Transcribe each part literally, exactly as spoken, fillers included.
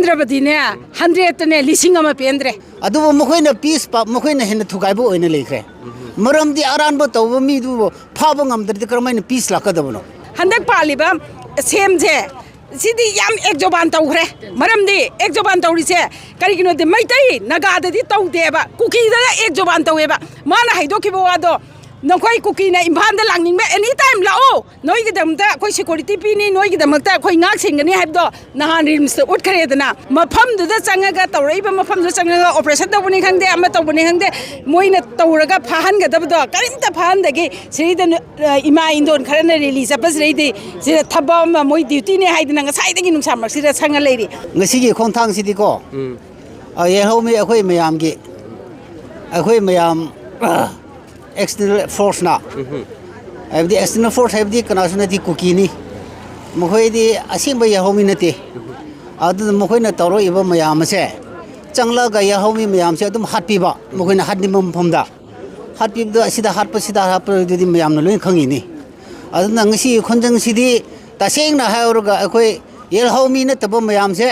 ꯅꯠꯇ꯭ꯔꯕꯗꯤꯅꯦ, ꯍꯟꯗ꯭ꯔꯦꯠꯇꯅꯦ ꯂꯤꯁꯤꯡ ꯑꯃ ꯄꯦꯟꯗ꯭ꯔꯦ꯫ ꯑꯗꯨꯕꯨ ꯃꯈꯣꯏꯅ ꯄꯤꯁ ꯄꯥ-, ꯃꯈꯣꯏꯅ ꯍꯦꯟꯅ ꯊꯨꯒꯥꯏꯕ ꯑꯣꯏꯅ ꯂꯩꯈ꯭ꯔꯦ꯫ ꯃꯔꯝꯗꯤ ꯑꯔꯥꯟꯕ ꯇꯧꯕ ꯃꯤꯗꯨꯕꯨ ꯐꯥꯕ ꯉꯝꯗ꯭ꯔꯗꯤ ꯀꯔꯝꯍꯥꯏꯅ ꯄꯤꯁ ꯂꯥꯛꯀꯗꯕꯅꯣ? ꯍꯟꯗꯛ ꯄꯥꯜꯂꯤꯕ ꯁꯦꯝꯁꯦ, ꯁꯤꯗꯤ ꯌꯥꯝ ꯑꯦꯛ ꯖꯣꯕꯥꯟ ꯇꯧꯈ꯭ꯔꯦ꯫ ꯃꯔꯝꯗꯤ ꯑꯦꯛ ꯖꯣꯕꯥꯟ ꯇꯧꯔꯤꯁꯦ ꯀꯔꯤꯒꯤꯅꯣꯗꯤ, ꯃꯩꯇꯩ ꯅꯥꯒꯥꯗꯗꯤ ꯇꯧꯗꯦꯕ, ꯀꯨꯀꯤꯗ ꯑꯦꯛ ꯖꯣꯕꯥꯟ ꯇꯧꯋꯦꯕ꯫ ꯃꯥꯅ ꯍꯥꯏꯗꯣꯛꯈꯤꯕ ꯋꯥꯗꯣ, "ꯅꯈꯣꯏ ꯀꯨꯀꯤꯅ ꯏꯝꯐꯥꯜꯗ ꯂꯥꯛꯅꯤꯡꯕ ꯑꯦꯅꯤ ꯇꯥꯏꯝ ꯂꯥꯛꯑꯣ, ꯅꯣꯏꯒꯤꯗꯃꯛꯇ ꯑꯩꯈꯣꯏ ꯁꯦꯀꯨꯔꯤꯇꯤ ꯄꯤꯅꯤ, ꯅꯣꯏꯒꯤꯗꯃꯛꯇ ꯑꯩꯈꯣꯏ ꯉꯥꯛ ꯁꯦꯟꯒꯅꯤ" ꯍꯥꯏꯕꯗꯣ ꯅꯍꯥꯟ ꯔꯤꯝꯁꯇ ꯎꯠꯈ꯭ꯔꯦꯗꯅ꯫ ꯃꯐꯝꯗꯨꯗ ꯆꯪꯉꯒ, ꯇꯧꯔꯛꯏꯕ ꯃꯐꯝꯗꯨꯗ ꯆꯪꯉꯒ ꯑꯣꯄꯔꯦꯁꯟ ꯇꯧꯕꯅꯤ ꯈꯪꯗꯦ, ꯑꯃ ꯇꯧꯕꯅꯤ ꯈꯪꯗꯦ, ꯃꯣꯏꯅ ꯇꯧꯔꯒ ꯐꯥꯍꯟꯒꯗꯕꯗꯣ ꯀꯔꯤꯝꯇ ꯐꯥꯍꯟꯗꯒꯤ ꯁꯤꯗꯩꯗ ꯅꯨ-, ꯑ, ꯏꯃꯥ ꯏꯟꯗꯣꯟ ꯈꯔꯅ ꯔꯦꯂꯤ ꯆꯠꯄꯁꯤꯗꯩꯗꯤ ꯁꯤꯗ ꯊꯕꯛ ꯑꯃ ꯃꯣꯏ ꯗ꯭ꯌꯨꯇꯤꯅꯦ ꯍꯥꯏꯗꯅ ꯉꯁꯥꯏꯗꯒꯤ ꯅꯨꯡꯁꯥ ꯃꯔꯛꯁꯤꯗ ꯁꯪꯉ ꯂꯩꯔꯤ꯫ ꯉꯁꯤꯒꯤ ꯈꯣꯡꯊꯥꯡꯁꯤꯗꯤꯀꯣ, ꯎꯝ꯫ ꯑ, ꯌꯦꯜꯍꯧꯃꯤ ꯑꯩꯈꯣꯏ ꯃꯌꯥꯝꯒꯤ, ꯑꯩꯈꯣꯏ ꯃꯌꯥꯝ, ꯑ, ꯑꯦꯛꯁꯇꯔꯅꯦꯜ ꯐꯣꯔꯁꯅ, ꯎꯝ꯫ ꯍꯥꯏꯕꯗꯤ ꯑꯦꯛꯁꯇꯔꯅꯦꯜ ꯐꯣꯔꯁ ꯍꯥꯏꯕꯗꯤ ꯀꯅꯥꯁꯨ ꯅꯠꯇꯦ, ꯀꯨꯀꯤꯅꯤ꯫ ꯃꯈꯣꯏꯗꯤ ꯑꯁꯦꯡꯕ ꯌꯦꯜꯍꯧꯃꯤ ꯅꯠꯇꯦ꯫ ꯎꯝ꯫ ꯑꯗꯨꯅ ꯃꯈꯣꯏꯅ ꯇꯧꯔꯛꯏꯕ ꯃꯌꯥꯝ ꯑꯁꯦ ꯆꯪꯂꯛꯑꯒ ꯌꯦꯜꯍꯧꯃꯤ ꯃꯌꯥꯝꯁꯦ ꯑꯗꯨꯝ ꯍꯥꯠꯄꯤꯕ, ꯃꯈꯣꯏꯅ ꯍꯥꯠꯅꯤꯡꯕ ꯃꯐꯝꯗ꯫ ꯍꯥꯠꯄꯤꯕꯗꯣ ꯑꯁꯤꯗ ꯍꯥꯠꯄ, ꯁꯤꯗ ꯍꯥꯠꯄꯗꯨꯗꯤ ꯃꯌꯥꯝꯅ ꯂꯣꯏꯅ ꯈꯪꯉꯤꯅꯤ꯫ ꯑꯗꯨꯅ ꯉꯁꯤ ꯈꯣꯟꯖꯪꯁꯤꯗꯤ ꯇꯁꯦꯡꯅ ꯍꯥꯏꯔꯒ ꯑꯩꯈꯣꯏ ꯌꯦꯜꯍꯧꯃꯤ ꯅꯠꯇꯕ ꯃꯌꯥꯝꯁꯦ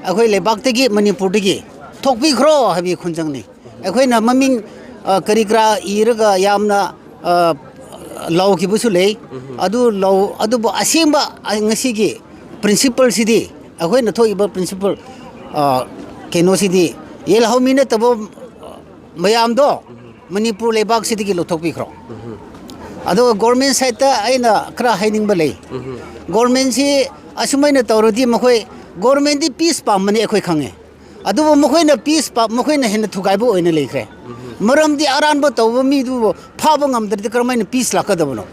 ꯑꯩꯈꯣꯏ ꯂꯩꯕꯥꯛꯇꯒꯤ, ꯃꯅꯤꯄꯨꯔꯗꯒꯤ ꯊꯣꯛꯄꯤꯈ꯭ꯔꯣ ꯍꯥꯏꯕꯒꯤ ꯈꯣꯟꯖꯪꯅꯤ꯫ ꯑꯩꯈꯣꯏꯅ ꯃꯃꯤꯡ, ꯑ, ꯀꯔꯤ ꯀꯔꯥ ꯏꯔꯒ ꯌꯥꯝꯅ, ꯑ, ꯂꯥꯎꯈꯤꯕꯁꯨ ꯂꯩ꯫ ꯎꯝ꯫ ꯑꯗꯨ ꯂꯥꯎ-, ꯑꯗꯨꯕꯨ ꯑꯁꯦꯡꯕ, ꯑ, ꯉꯁꯤꯒꯤ ꯄ꯭ꯔꯤꯟꯁꯤꯄꯜꯁꯤꯗꯤ, ꯑꯩꯈꯣꯏꯅ ꯊꯣꯛꯏꯕ ꯄ꯭ꯔꯤꯟꯁꯤꯄꯜ, ꯑ, ꯀꯩꯅꯣꯁꯤꯗꯤ, ꯌꯦꯜꯍꯧꯃꯤ ꯅꯠꯇꯕ ꯃꯌꯥꯝꯗꯣ ꯃꯅꯤꯄꯨꯔ ꯂꯩꯕꯥꯛꯁꯤꯗꯒꯤ ꯂꯧꯊꯣꯛꯄꯤꯈ꯭ꯔꯣ꯫ ꯎꯝ꯫ ꯑꯗꯨꯒ ꯒꯣꯔꯃꯦꯟ ꯁꯥꯏꯠꯇ ꯑꯩꯅ ꯈꯔ ꯍꯥꯏꯅꯤꯡꯕ ꯂꯩ꯫ ꯎꯝ꯫ ꯒꯣꯔꯃꯦꯟꯁꯤ ꯑꯁꯨꯃꯥꯏꯅ ꯇꯧꯔꯗꯤ ꯃꯈꯣꯏ, ꯒꯣꯔꯃꯦꯟꯗꯤ ꯄꯤꯁ ꯄꯥꯝꯕꯅꯤ ꯑꯩꯈꯣꯏ ꯈꯪꯉꯦ꯫ ꯑꯗꯨꯕꯨ ꯃꯈꯣꯏꯅ ꯄꯤꯁ ꯄꯥ-, ꯃꯈꯣꯏꯅ ꯍꯦꯟꯅ ꯊꯨꯒꯥꯏꯕ ꯑꯣꯏꯅ ꯂꯩꯈ꯭ꯔꯦ꯫ ꯎꯝ꯫ ꯃꯔꯝꯗꯤ ꯑꯔꯥꯟꯕ ꯇꯧꯕ ꯃꯤꯗꯨꯕꯨ ꯐꯥꯕ ꯉꯝꯗ꯭ꯔꯗꯤ ꯀꯔꯝꯍꯥꯏꯅ ꯄꯤꯁ ꯂꯥꯛꯀꯗꯕꯅꯣ?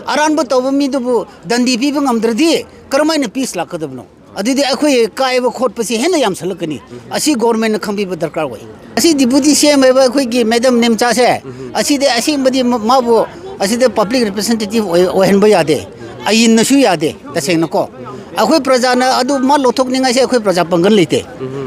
ꯑꯔꯥꯟꯕ ꯇꯧꯕ ꯃꯤꯗꯨꯕꯨ ꯗꯟꯗꯤ ꯄꯤꯕ ꯉꯝꯗ꯭ꯔꯗꯤ ꯀꯔꯝꯍꯥꯏꯅ ꯄꯤꯁ ꯂꯥꯛꯀꯗꯕꯅꯣ? ꯑꯗꯨꯗꯤ ꯑꯩꯈꯣꯏ ꯀꯥꯏꯕ ꯈꯣꯠꯄꯁꯤ ꯍꯦꯟꯅ ꯌꯥꯝꯁꯜꯂꯛꯀꯅꯤ꯫ ꯑꯁꯤ ꯒꯣꯔꯃꯦꯟꯅ ꯈꯪꯕꯤꯕ ꯗꯔꯀꯥꯔ ꯑꯣꯏ꯫ ꯑꯁꯤ ꯗꯤꯄꯨꯇꯤ ꯁꯤ ꯑꯦꯝ ꯍꯥꯏꯕ ꯑꯩꯈꯣꯏꯒꯤ ꯃꯦꯗꯝ ꯅꯦꯝꯆꯥꯁꯦ, ꯑꯁꯤꯗꯤ ꯑꯁꯦꯡꯕꯗꯤ ꯃ-, ꯃꯥꯕꯨ ꯑꯁꯤꯗ ꯄꯕ꯭ꯂꯤꯛ ꯔꯤꯄ꯭ꯔꯖꯦꯟꯇꯦꯇꯤꯚ ꯑꯣꯏ-, ꯑꯣꯏꯍꯟꯕ ꯌꯥꯗꯦ, ꯑꯏꯟꯅꯁꯨ ꯌꯥꯗꯦ꯫ ꯇꯁꯦꯡꯅꯀꯣ, ꯑꯩꯈꯣꯏ ꯄ꯭ꯔꯖꯥꯅ ꯑꯗꯨ ꯃꯥ ꯂꯧꯊꯣꯛꯅꯤꯡꯉꯥꯏꯁꯦ ꯑꯩꯈꯣꯏ ꯄ꯭ꯔꯖꯥ ꯄꯥꯡꯒꯜ ꯂꯩꯇꯦ꯫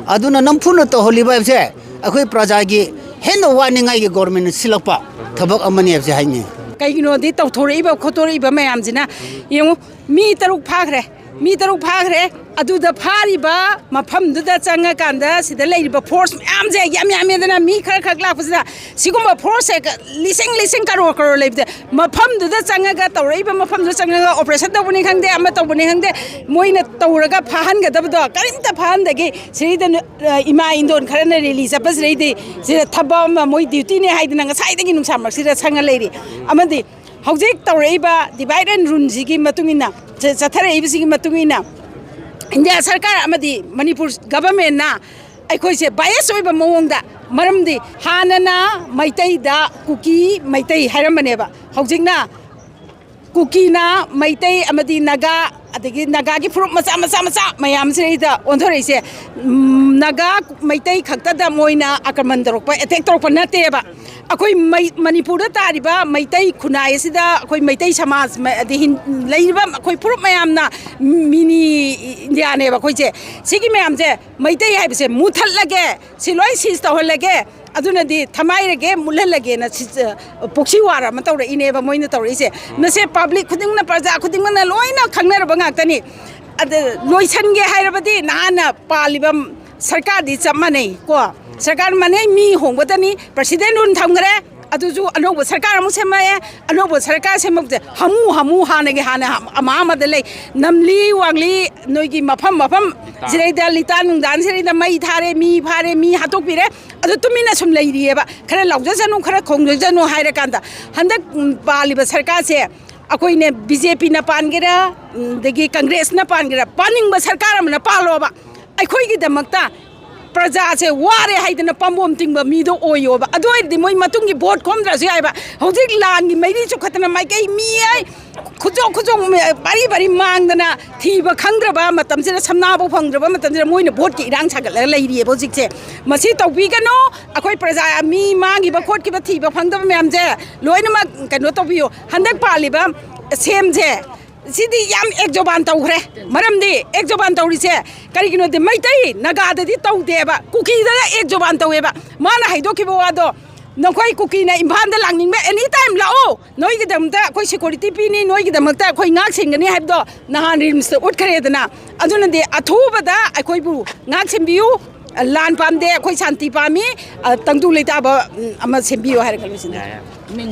ꯑꯗꯨꯅ ꯅꯝꯐꯨꯅ ꯇꯧꯍꯜꯂꯤꯕ ꯍꯥꯏꯕꯁꯦ ꯑꯩꯈꯣꯏ ꯄ꯭ꯔꯖꯥꯒꯤ ꯍꯦꯟꯅ ꯋꯥꯅꯤꯡꯉꯥꯏꯒꯤ ꯒꯣꯔꯃꯦꯟꯅ ꯁꯤꯜꯂꯛꯄ ꯊꯕꯛ ꯑꯃꯅꯤ ꯍꯥꯏꯕꯁꯦ ꯍꯥꯏꯅꯤꯡꯉꯤ꯫ ꯀꯩꯒꯤꯅꯣꯗꯤ ꯇꯧꯊꯣꯔꯛꯏꯕ ꯈꯣꯠꯇꯣꯔꯛꯏꯕ ꯃꯌꯥꯝꯁꯤꯅ, ꯌꯦꯡꯉꯨ, ꯃꯤ ꯇꯔꯨꯛ ꯐꯥꯈ꯭ꯔꯦ, ꯃꯤ ꯇꯔꯨꯛ ꯐꯥꯈ꯭ꯔꯦ꯫ ꯑꯗꯨꯗ ꯐꯥꯔꯤꯕ ꯃꯐꯝꯗꯨꯗ ꯆꯪꯉꯀꯥꯟꯗ ꯁꯤꯗ ꯂꯩꯔꯤꯕ ꯐꯣꯔꯁ ꯃꯌꯥꯝꯁꯦ ꯌꯥꯝ ꯌꯥꯝꯃꯦꯗꯅ, ꯃꯤ ꯈꯔ ꯈꯛ ꯂꯥꯛꯄꯁꯤꯗ ꯁꯤꯒꯨꯝꯕ ꯐꯣꯔꯁꯁꯦ ꯂꯤꯁꯤꯡ ꯂꯤꯁꯤꯡ ꯀꯔꯣꯔ ꯀꯔꯣꯔ ꯂꯩꯕꯁꯦ ꯃꯐꯝꯗꯨꯗ ꯆꯪꯉꯒ, ꯇꯧꯔꯛꯏꯕ ꯃꯐꯝꯗꯨꯗ ꯆꯪꯉꯒ ꯑꯣꯄꯔꯦꯁꯟ ꯇꯧꯕꯅꯤ ꯈꯪꯗꯦ, ꯑꯃ ꯇꯧꯕꯅꯤ ꯈꯪꯗꯦ, ꯃꯣꯏꯅ ꯇꯧꯔꯒ ꯐꯥꯍꯟꯒꯗꯕꯗꯣ ꯀꯔꯤꯝꯇ ꯐꯥꯍꯟꯗꯒꯤ ꯁꯤꯗꯩꯗ ꯏꯃꯥ ꯏꯟꯗꯣꯟ ꯈꯔꯅ ꯔꯦꯂꯤ ꯆꯠꯄꯁꯤꯗꯩꯗꯤ ꯁꯤꯗ ꯊꯕꯛ ꯑꯃ ꯃꯣꯏ ꯗ꯭ꯌꯨꯇꯤꯅꯦ ꯍꯥꯏꯗꯅ ꯉꯁꯥꯏꯗꯒꯤ ꯅꯨꯡꯁꯥ ꯃꯔꯛꯁꯤꯗ ꯁꯪꯉ ꯂꯩꯔꯤ꯫ ꯑꯃꯗꯤ ꯍꯧꯖꯤꯛ ꯇꯧꯔꯛꯏꯕ ꯗꯤꯚꯥꯏꯠ ꯑꯦꯟ ꯔꯨꯜꯁꯤꯒꯤ ꯃꯇꯨꯡ ꯏꯟꯅ, ꯆ-, ꯆꯠꯊꯔꯛꯏꯕꯁꯤꯒꯤ ꯃꯇꯨꯡ ꯏꯟꯅ ꯏꯟꯗꯤꯌꯥ ꯁꯔꯀꯥꯔ ꯑꯃꯗꯤ ꯃꯅꯤꯄꯨꯔ ꯒꯚꯔꯟꯃꯦꯟꯅ ꯑꯩꯈꯣꯏꯁꯦ ꯕꯥꯏꯑꯦꯁ ꯑꯣꯏꯕ ꯃꯑꯣꯡꯗ, ꯃꯔꯝꯗꯤ ꯍꯥꯟꯅꯅ ꯃꯩꯇꯩꯗ ꯀꯨꯀꯤ ꯃꯩꯇꯩ ꯍꯥꯏꯔꯝꯕꯅꯦꯕ, ꯍꯧꯖꯤꯛꯅ ꯀꯨꯀꯤꯅ ꯃꯩꯇꯩ ꯑꯃꯗꯤ ꯅꯥꯒꯥ, ꯑꯗꯒꯤ ꯅꯥꯒꯥꯒꯤ ꯐꯨꯔꯨꯞ ꯃꯆꯥ ꯃꯆꯥ ꯃꯆꯥ ꯃꯌꯥꯝꯁꯤꯗꯩꯗ ꯑꯣꯟꯊꯣꯔꯛꯏꯁꯦ꯫ ꯎꯝ, ꯅꯥꯒꯥ ꯃꯩꯇꯩ ꯈꯛꯇꯗ ꯃꯣꯏꯅ ꯑꯥꯀ꯭ꯔꯃꯟ ꯇꯧꯔꯛꯄ, ꯑꯦꯇꯦꯛ ꯇꯧꯔꯛꯄ ꯅꯠꯇꯦꯕ꯫ ꯑꯩꯈꯣꯏ ꯃꯩ-, ꯃꯅꯤꯄꯨꯔꯗ ꯇꯥꯔꯤꯕ ꯃꯩꯇꯩ ꯈꯨꯟꯅꯥꯏ ꯑꯁꯤꯗ ꯑꯩꯈꯣꯏ ꯃꯩꯇꯩ ꯁꯃꯥꯖ ꯃ-, ꯑꯗꯩ ꯍꯤꯟ-, ꯂꯩꯔꯤꯕ ꯑꯩꯈꯣꯏ ꯐꯨꯔꯨꯞ ꯃꯌꯥꯝꯅ ꯃꯤꯅꯤ ꯏꯟꯗꯤꯌꯥꯅꯦꯕ ꯑꯩꯈꯣꯏꯁꯦ꯫ ꯁꯤꯒꯤ ꯃꯌꯥꯝꯁꯦ, ꯃꯩꯇꯩ ꯍꯥꯏꯕꯁꯦ ꯃꯨꯊꯠꯂꯒꯦ, ꯁꯤ ꯂꯣꯏ ꯁꯤꯖ ꯇꯧꯍꯜꯂꯒꯦ, ꯑꯗꯨꯅꯗꯤ ꯊꯃꯥꯏꯔꯒꯦ ꯃꯨꯠꯍꯜꯂꯒꯦꯅ ꯁꯤ-, ꯄꯣꯛꯁꯤ ꯋꯥꯔ ꯑꯃ ꯇꯧꯔꯛꯏꯅꯦꯕ ꯃꯣꯏꯅ ꯇꯧꯔꯛꯏꯁꯦ꯫ ꯃꯁꯦ ꯄꯕ꯭ꯂꯤꯛ ꯈꯨꯗꯤꯡꯅ, ꯄ꯭ꯔꯖꯥ ꯈꯨꯗꯤꯡꯃꯛꯅ ꯂꯣꯏꯅ ꯈꯪꯅꯔꯕ ꯉꯥꯛꯇꯅꯤ꯫ ꯑꯗ ꯂꯣꯏꯁꯟꯒꯦ ꯍꯥꯏꯔꯕꯗꯤ ꯅꯍꯥꯟꯅ ꯄꯥꯜꯂꯤꯕ ꯁꯔꯀꯥꯔꯗꯤ ꯆꯞ ꯃꯥꯟꯅꯩ ꯀꯣ꯫ ꯁꯔꯀꯥꯔ ꯃꯥꯟꯅꯩ, ꯃꯤ ꯍꯣꯡꯕꯇꯅꯤ, ꯄ꯭ꯔꯁꯤꯗꯦꯟ ꯔꯨꯜ ꯊꯝꯈ꯭ꯔꯦ꯫ ꯑꯗꯨꯁꯨ ꯑꯅꯧꯕ ꯁꯔꯀꯥꯔ ꯑꯃꯨꯛ ꯁꯦꯝꯃꯛꯑꯦ꯫ ꯑꯅꯧꯕ ꯁꯔꯀꯥꯔ ꯁꯦꯝꯃꯛꯄꯁꯦ ꯍꯥꯃꯨ ꯍꯥꯃꯨ ꯍꯥꯟꯅꯒꯤ ꯍꯥꯟꯅ ꯑꯃ ꯑꯃꯗ ꯂꯩ꯫ ꯅꯝꯂꯤ ꯋꯥꯡꯂꯤ ꯅꯣꯏꯒꯤ ꯃꯐꯝ ꯃꯐꯝ ꯁꯤꯗꯩꯗ ꯂꯤꯇꯥꯟ ꯅꯨꯡꯗꯥꯟ ꯁꯤꯗꯩꯗ ꯃꯩ ꯊꯥꯔꯦ, ꯃꯤ ꯐꯥꯔꯦ, ꯃꯤ ꯍꯥꯠꯇꯣꯛꯄꯤꯔꯦ꯫ ꯑꯗꯨ ꯇꯨꯃꯤꯟꯅ ꯁꯨꯝ ꯂꯩꯔꯤꯑꯕ꯫ ꯈꯔ ꯂꯥꯎꯖꯁꯅꯨ, ꯈꯔ ꯈꯣꯡꯖꯁꯅꯨ ꯍꯥꯏꯔꯀꯥꯟꯗ ꯍꯟꯗꯛ, ꯎꯝ, ꯄꯥꯜꯂꯤꯕ ꯁꯔꯀꯥꯔꯁꯦ ꯑꯩꯈꯣꯏꯅ ꯕꯤ ꯖꯦ ꯄꯤꯅ ꯄꯥꯟꯒꯦꯔꯥ, ꯎꯝ, ꯑꯗꯒꯤ ꯀꯪꯒ꯭ꯔꯦꯁꯅ ꯄꯥꯟꯒꯦꯔꯥ, ꯄꯥꯅꯤꯡꯕ ꯁꯔꯀꯥꯔ ꯑꯃꯅ ꯄꯥꯜꯂꯣꯕ꯫ ꯑꯩꯈꯣꯏꯒꯤꯗꯃꯛꯇ ꯄ꯭ꯔꯖꯥꯁꯦ ꯋꯥꯔꯦ ꯍꯥꯏꯗꯅ ꯄꯥꯝꯕꯣꯝ ꯇꯤꯡꯕ ꯃꯤꯗꯣ ꯑꯣꯏꯌꯣꯕ꯫ ꯑꯗꯨ ꯑꯣꯏꯔꯗꯤ ꯃꯣꯏ ꯃꯇꯨꯡꯒꯤ ꯚꯣꯠ ꯈꯣꯝꯗ꯭ꯔꯁꯨ ꯌꯥꯏꯕ꯫ ꯍꯧꯖꯤꯛ ꯂꯥꯟꯒꯤ ꯃꯩꯔꯤ ꯆꯨꯈꯠꯇꯅ ꯃꯥꯏꯀꯩ ꯃꯤ ꯑꯩ ꯈꯨꯖꯣꯛ ꯈꯨꯖꯣꯛ ꯃ-, ꯄꯥꯔꯤ ꯄꯥꯔꯤ ꯃꯥꯡꯗꯅ ꯊꯤꯕ ꯈꯪꯗ꯭ꯔꯕ ꯃꯇꯝꯁꯤꯗ, ꯁꯝꯅꯥꯕꯨ ꯐꯪꯗ꯭ꯔꯕ ꯃꯇꯝꯁꯤꯗ ꯃꯣꯏꯅ ꯚꯣꯠꯀꯤ ꯏꯔꯥꯡ ꯁꯥꯒꯠꯂꯒ ꯂꯩꯔꯤꯑꯕ ꯍꯧꯖꯤꯛꯁꯦ꯫ ꯃꯁꯤ ꯇꯧꯕꯤꯒꯅꯨ꯫ ꯑꯩꯈꯣꯏ ꯄ꯭ꯔꯖꯥ ꯃꯤ ꯃꯥꯡꯈꯤꯕ ꯈꯣꯠꯈꯤꯕ ꯊꯤꯕ ꯐꯪꯗꯕ ꯃꯌꯥꯝꯁꯦ ꯂꯣꯏꯅꯃꯛ ꯀꯩꯅꯣ ꯇꯧꯕꯤꯌꯨ꯫ ꯍꯟꯗꯛ ꯄꯥꯜꯂꯤꯕ ꯁꯦꯝꯁꯦ ꯁꯤꯗꯤ ꯌꯥꯝ ꯑꯦꯛ ꯖꯣꯕꯥꯟ ꯇꯧꯈ꯭ꯔꯦ꯫ ꯃꯔꯝꯗꯤ ꯑꯦꯛ ꯖꯣꯕꯥꯟ ꯇꯧꯔꯤꯁꯦ ꯀꯔꯤꯒꯤꯅꯣꯗꯤ ꯃꯩꯇꯩ ꯅꯥꯒꯥꯗꯗꯤ ꯇꯧꯗꯦꯕ, ꯀꯨꯀꯤꯗꯒ ꯑꯦꯛ ꯖꯣꯕꯥꯟ ꯇꯧꯋꯦꯕ꯫ ꯃꯥꯅ ꯍꯥꯏꯗꯣꯛꯈꯤꯕ ꯋꯥꯗꯣ ꯅꯈꯣꯏ ꯀꯨꯀꯤꯅ ꯏꯝꯐꯥꯜꯗ ꯂꯥꯛꯅꯤꯡꯕ ꯑꯦꯅꯤ ꯇꯥꯏꯝ ꯂꯥꯛꯑꯣ, ꯅꯣꯏꯒꯤꯗꯃꯛꯇ ꯑꯩꯈꯣꯏ ꯁꯦꯀ꯭ꯌꯨꯔꯤꯇꯤ ꯄꯤꯅꯤ, ꯅꯣꯏꯒꯤꯗꯃꯛꯇ ꯑꯩꯈꯣꯏ ꯉꯥꯛ ꯁꯦꯟꯒꯅꯤ ꯍꯥꯏꯕꯗꯣ ꯅꯍꯥꯟ ꯔꯤꯝꯁꯇ ꯎꯠꯈ꯭ꯔꯦꯗꯅ꯫ ꯑꯗꯨꯅꯗꯤ ꯑꯊꯨꯕꯗ ꯑꯩꯈꯣꯏꯕꯨ ꯉꯥꯛ ꯁꯦꯟꯕꯤꯌꯨ꯫ ꯂꯥꯟ ꯄꯥꯝꯗꯦ, ꯑꯩꯈꯣꯏ ꯁꯥꯟꯇꯤ ꯄꯥꯝꯃꯤ꯫ ꯑ, ꯇꯪꯗꯨ ꯂꯩꯇꯥꯕ, ꯎꯝ, ꯑꯃ ꯁꯦꯝꯕꯤꯌꯨ ꯍꯥꯏꯔꯒ ꯂꯣꯏꯁꯤꯟꯖꯔꯦ꯫